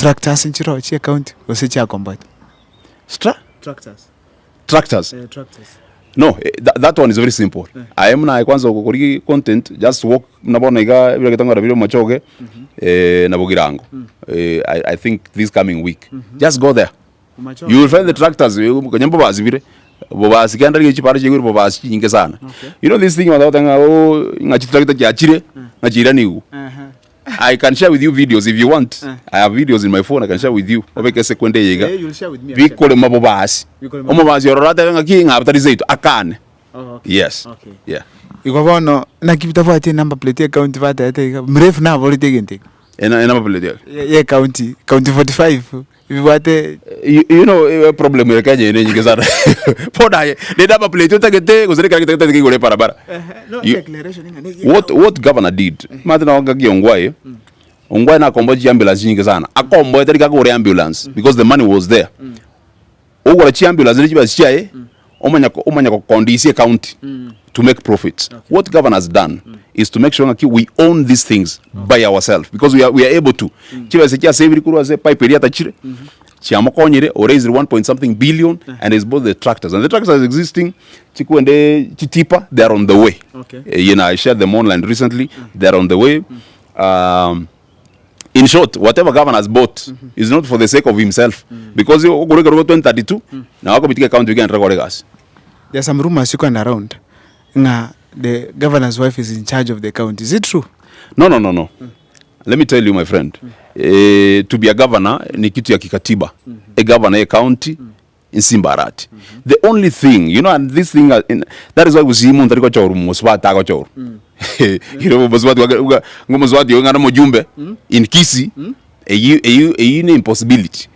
Chitractors nchiroo chie county gose chiakomboetwe? Stra? Tractors. Tractors? Eh, tractors. No, eh, that, that one is very simple. Aye muna aye kwanza okori content, just walk muna bono iga ebire getang'ora bire omochoge eh, na Bogirango. Eh, I, I think this coming week. Just go there. Omochoge. You will find the tractors eh, konya mbobasi bire. Bobasi kenda rigia chipara chiaigure bobasi chinyinge sana. Okay. You know this thing batagoteba ng'a oh, ng'a chitractor chiachire, ng'a chiiranigwe. Aha. I can share with you videos if you want. Eh. I have videos in my phone I can share with you. Obeke ase kwende eye iga. Eh, you'll share with me actually. Bikorema bobasi. Bikorema Omobasi ororo atebe ng'a ki ng'a tari seito akane. Oh, okay. Yes. Okay. Yeah. Igo bono naki bitabwati enumber plate ye county batebete iga mrefu naborete egento eke. Ena ena plate yake. Ye ye county, county 45 bibwate You, you know eh, problem ere Kenya ere nyinge sana. Bono aye ne number plate otagete gose nekero gete otagete igoro ebarabara. no You- declaration ng'a ne What what governor did mate nao ngaki Ongwae Ongwae nakomboa chiambulance chinyinge sana akomboete rika akogora ambulance because the money was there ogora chiambulance riria chibesa chiaye omanya ko omanya gokondisia ecounty to make profits what governor has done is to make sure ng'aki we own these things by ourselves because we are, we are able to chibesa chiasebiri korwa ase epipe eria atachire chiamokonyire o raised 1 point something billion and has bought the tractors and the tractors existing chikwende chitipa they are on the way Okay. Eh, you know, I shared them online recently they are on the way um, in short whatever governor has bought is not for the sake of himself because okore ekerogo 2032 nabo akobitika ecounty bigenderere kore egasi. There are some rumors going around ng'a the governor's wife is in charge of the county. Is it true? No, no, no, no. Let me tell you my friend. Eh, to be a governor ni kitu ya kikatiba. A governor ya county in Simbarati. The only thing, you know, and this thing, uh, in, that is why gusii omonto ari gochorwa mosubati agochorwa. You know, mosubati wake- uga- ng'o mosubati oyo ng'a nomojumbe in Kisii, eyio eyio eyio ne impossibility.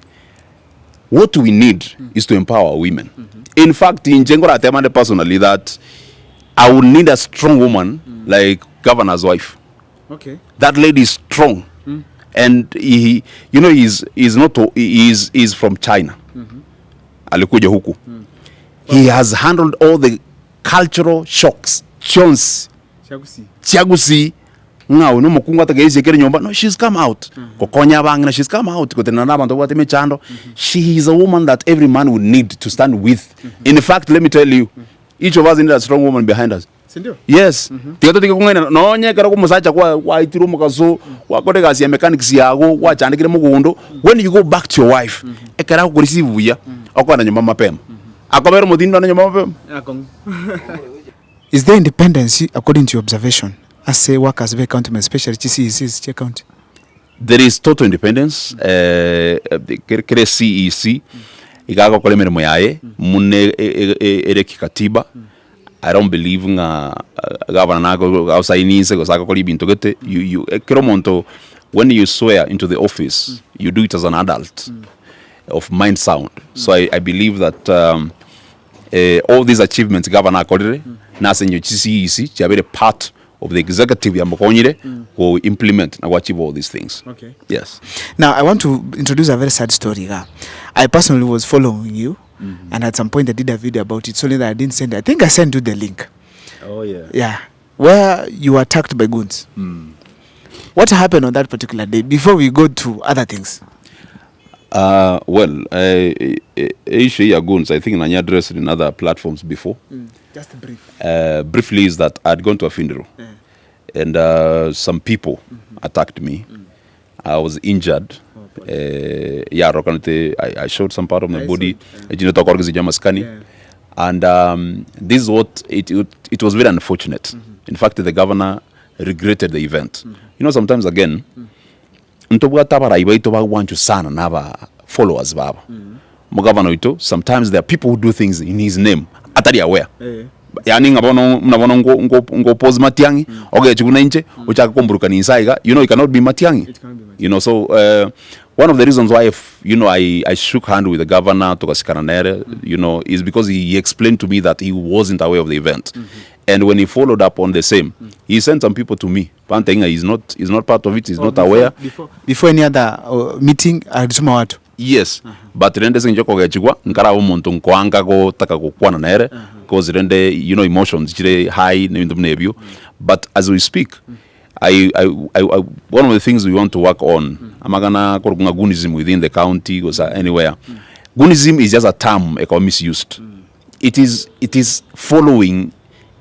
What we need is to empower women. In fact, inche nkorateba ande personally that I would need a strong woman like governor's wife. Okay. That lady is strong. And he, you know, he's, he's not, he's, he's from China. Alikuja huku. He has handled all the cultural shocks. Chionsi. Chiagusi. Ng'a oyo nomokungu atageisie ekere nyomba. No, she's come out. Gokonya abang'ina, she's come out. Gotenena na abanto babwate emechando. She is a woman that every man would need to stand with. In fact, let me tell you, each of us need a strong woman behind us. Sindio? Yes, tiga totige kong'ainana nonye ekero omosacha kwa gwaitirwe omogaso, gwakora egasi ya mechanics yago, gwachandekire mogondo, when you go back to your wife, ekero agokoreceive buya, okogenda nyomba mapema. Akobera omotindi nonye nyomba mapema. Akong'u. Is there independence according to your observation ase workers be county especially chi CECs chie county? There is total independence eh, kere kere CEC iga agokora emeremo yaye muna e- e- e- ere kikatiba I don't believe ng'a gavana nago agosaini inse gose agokora ebinto gete you you ekero omonto when you swear into the office you do it as an adult of mind sound so I, I believe that um, eh, all these achievements gavana akorire nase eng'encho chi CEC chiabeire part of the executive yamokonyire go implement na go achieve all these things. Okay. Yes. Now I want to introduce a very sad story iga. I personally was following you and at some point I did a video about it, it's only that I didn't send it. I think I sent you the link. Oh yeah. Yeah. Where you were attacked by goons. What happened on that particular day before we go to other things? Uh, well, uh, issue ya goons, I think nanya addressed in other platforms before. Just brief. Uh, briefly is that I'd gone to a funeral and uh, some people attacked me. I was injured. Uh, yeah, rokanete, I, I showed some part of my I body. saw it, Ejino tokor gisi maskani. Yeah. And um, this is what it, it, it was very unfortunate. In fact, the governor regretted the event. You know, sometimes again, ntobwate abarai baito bagwanchwa sana na aba followers babo. Omogavana oito, sometimes there are people who do things in his name atari aware. Yaani ng'a bono buna bono nko nko nko oppose Matiang'i, ogechi buna inche, ochake komburukania inse aiga, you know it cannot be Matiang'i. It cannot be Matiang'i. You know, so uh, one of the reasons why if, you know, I, I shook hand with the governor togasikana nere, you know, is because he explained to me that he wasn't aware of the event. And when he followed up on the same, he sent some people to me. Bantebia ng'a he's not, he's not part of it, he's not aware. Before, before any other uh, meeting alituma watu. Yes, but rende ase eng'encho okogechigwa, nkarabe omonto nkoanga gotaka gokwana nere, cause rende you know emotions chire high na ebinto buna ebio, but as we speak, I, I, I, I, one of the things we want to work on, amagana akorokwa ng'a goonism within the county gose anywhere. Goonism is just a term ekoba misused. It is, it is following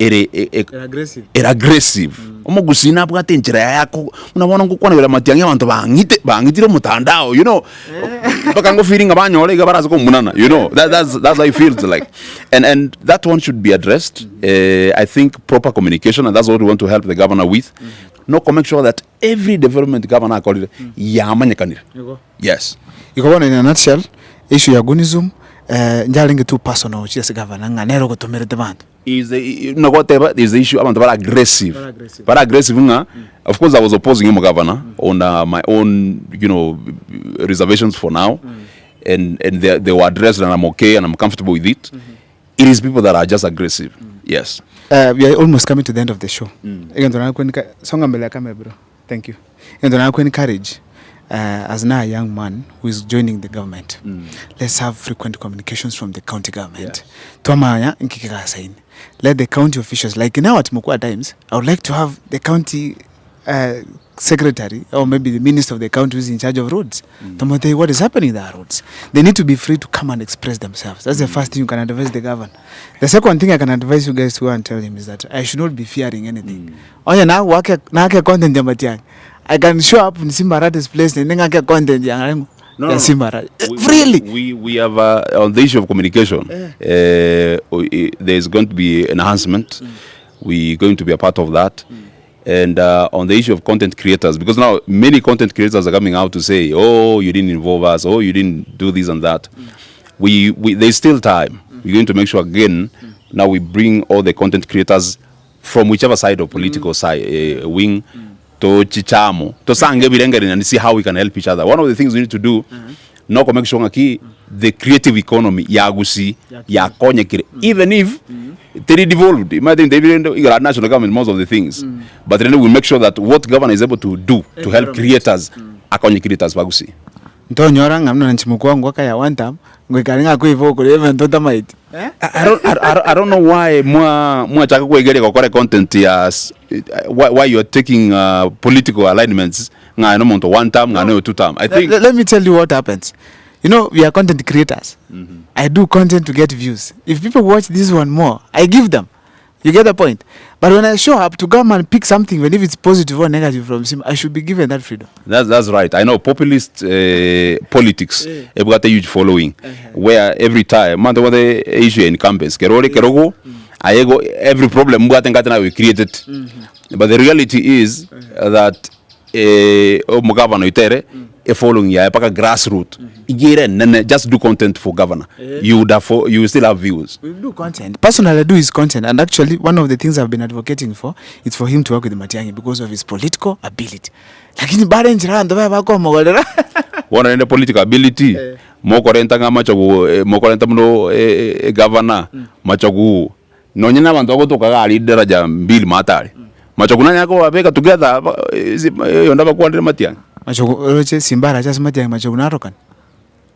ere e- e- Ere aggressive. ere aggressive. Omogusii nabwate enchera yaye ako buna bono ngokwanera matiang'i abanto bang'ite bang'itire omotandao you know mpaka ngo feeling ng'a banyore iga barase komunana you know that, that's, that's how it feels like and, and that one should be addressed eh, I think proper communication and that's what we want to help the governor with no ko make sure that every development governor akorire yamanyekanire Igo. yes Igo bono in a nutshell, issue ya goonism, eh, njarenge too personal gochia ase governor ng'a nere ogotomerete banto. Is the buna gwateba is the issue abanto bare aggressive Bare aggressive. bare aggressive ng'a of course I was opposing him governor on my own you know reservations for now and and they, they were addressed and I'm okay and I'm comfortable with it it is people that are just aggressive yes We are almost coming to the end of the show. Egento narakwe songa mbele ya camera bro. Thank you. Egento narakwe encourage as now a young man who is joining the government. Let's have frequent communications from the county government. Twamanya nki kegasaini. Let the county officials like now at Mokua Times, I would like to have the county secretary or maybe the minister of the county who is in charge of roads. Tomotebi what is happening in our roads. They need to be free to come and express themselves. That's the first thing you can advise the governor. The second thing I can advise you guys to go and tell him is that I should not be fearing anything. Onye nagoake naake content ya Matiang'i, I can show up in Simba Arati's place naende ng'ake content ya ng'o No, ya no. Simba Arati. We, Freely. we have on the issue of communication, there is going to be enhancement. We're going to be a part of that. And on the issue of content creators, because now many content creators are coming out to say, oh, you didn't involve us, oh, you didn't do this and that. We, there's still time. We're going to make sure again, now we bring all the content creators from whichever side of political side, wing, to chichamo, to sange birengeri and see how we can help each other. One of the things we need to do, no make sure ng'aki the creative economy ya Gusii yakonyekire even if teri devolved imagine they igara national government most of the things but then we make sure that what governor is able to do to help creators akonye creators ba Gusii. Ntonyora ng'a buna inche mokwango akaya one term, ngoikare ng'a kweiba okore ebinto otamaeti. I, I don't, I, I, I don't know why mwa mwachaka kwegeria gokora content ya why, why you are taking political alignments ng'a nomonto one term ng'a noyo two term. I think Let me tell you what happens. You know, we are content creators. I do content to get views. If people watch this one more, I give them. You get the point? But when I show up to come and pick something, even if it's positive or negative from him, I should be given that freedom. That's right. I know populist politics have got a huge following where every time man what the issue incumbents kerore kerogo ayego every problem mbwate ngate nawe created. But the reality is that omogavana oitere e following yaye paka grassroot igere nene just do content for governor you would have you will still have views. We do content. Personally, I do his content, and actually, one of the things I've been advocating for is for him to work with Matiang'i because of his political ability. Lakini bare nchera abanto baye bakomogorera. Bono rende political ability mokorenta ng'a machogu mokorenta buna egavana machogu Nonye nabanto bagotoka iga aria daraja mbili matari, machogu nanyare kobabeka together ba ase oyonde abakwanire matiang'i. Machogu oroche simba arache ase matiang'i machogu narokane.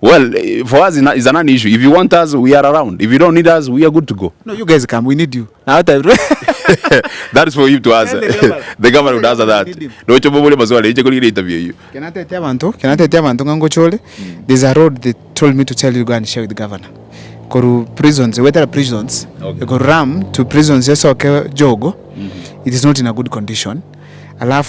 Well, for us is a non issue. If you want us, we are around. If you don't need us, we are good to go. No, you guys come, we need you. Now that That is for you to answer. Tell the governor. The governor would answer that. We need him. Roche bobole maswali, inche korire interview eyio. Kenatete abanto, kenatete abanto ng'a ngochore, there's a road they told me to tell you go and share with the governor. Korwa prisons, goetera prisons, Okay. korwa Ram to prisons esoke Jogo, it is not in a good condition. Alafu.